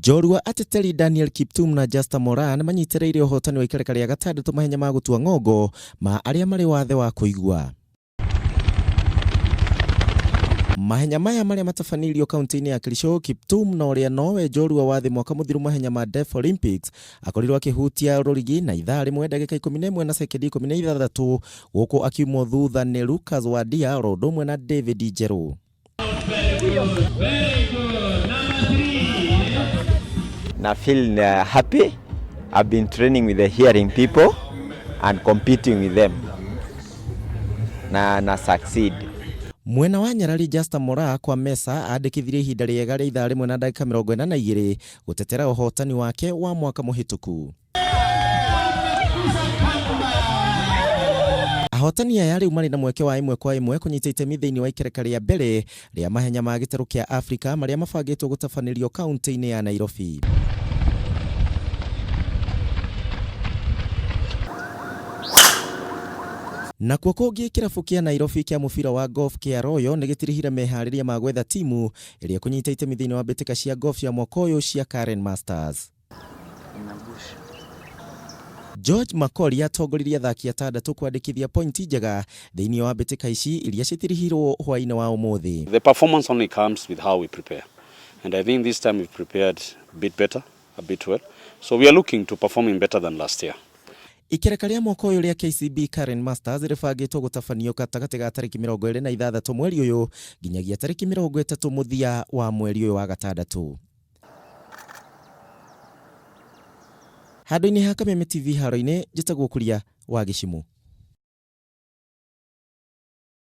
Njorua ateteri Daniel Kiptum na Justa Moran manyitĩrĩire ũhotani wa ikereka rĩa gatandatũ mahenya ma gũtua ng'ongo ma arĩa marĩ wathe wa kũigua. Mahenya maya marĩa matabanĩirio kaunti-inĩ ya Kericho, Kiptum na ũrĩa nowe njorua wa thĩ mwaka mũthiru mahenya ma Deaf Olympics akorirwo akĩhutia rũrigi na ithaa rĩmwe ndagĩka 11 na sekendi 16 gũkũ akiumwo thutha nĩ Lucas Wadia oro ũndũ ũmwe na David Njerũ. Na feel happy. I've been training with the hearing people and competing with them na succeed. Mwena wa Nyarari Justa Moraa kwa Mesa andĩkithirie ihinda rĩega rĩa ithaa rĩmwe na ndagĩka 42 gũtetera ũhotani wake wa mwaka mũhĩtũku. Ahotani aya rĩu marĩ na mweke wa ĩmwe kwa ĩmwe kũnyita itemi thĩinĩ wa ikereka rĩa mbere rĩa mahenya ma gĩtarũ kĩa Afrika marĩa mabangĩtwo gũtabanĩrio kaunti-inĩ ya Nairobi. Nakuo kũngĩ kĩrabu kĩa Nairobi kĩa mũbira wa golf kĩa Royal nĩ gĩtirihire meharĩria ma gwetha timu ĩrĩa ĩkũnyita itemi thĩinĩ wa mbĩtĩka cia golf ya mwaka ũyũ cia Karen Masters. George Makori atongoririe athaki atandatũ kwandĩkithia pointi njega thĩinĩ wa mbĩtĩka ici iria citirihirwo hwaĩ-inĩ wa ũmũthĩ. The performance only comes with how we prepare. And I think this time we've prepared a bit better, a bit well. So we are looking to performing better than last year. Ikereka rĩa mwaka ũyũ rĩa KCB Karen Masters rĩbangĩtwo gũtabanio gatagatĩ ga tarĩki 26 mweri ũyũ nginyagia tarĩki 30 mũthia wa mweri ũyũ wa gatandatũ. Handũ-inĩ ha Kameme TV haro-inĩ njĩtagwo Kuria wa Gĩcimũ.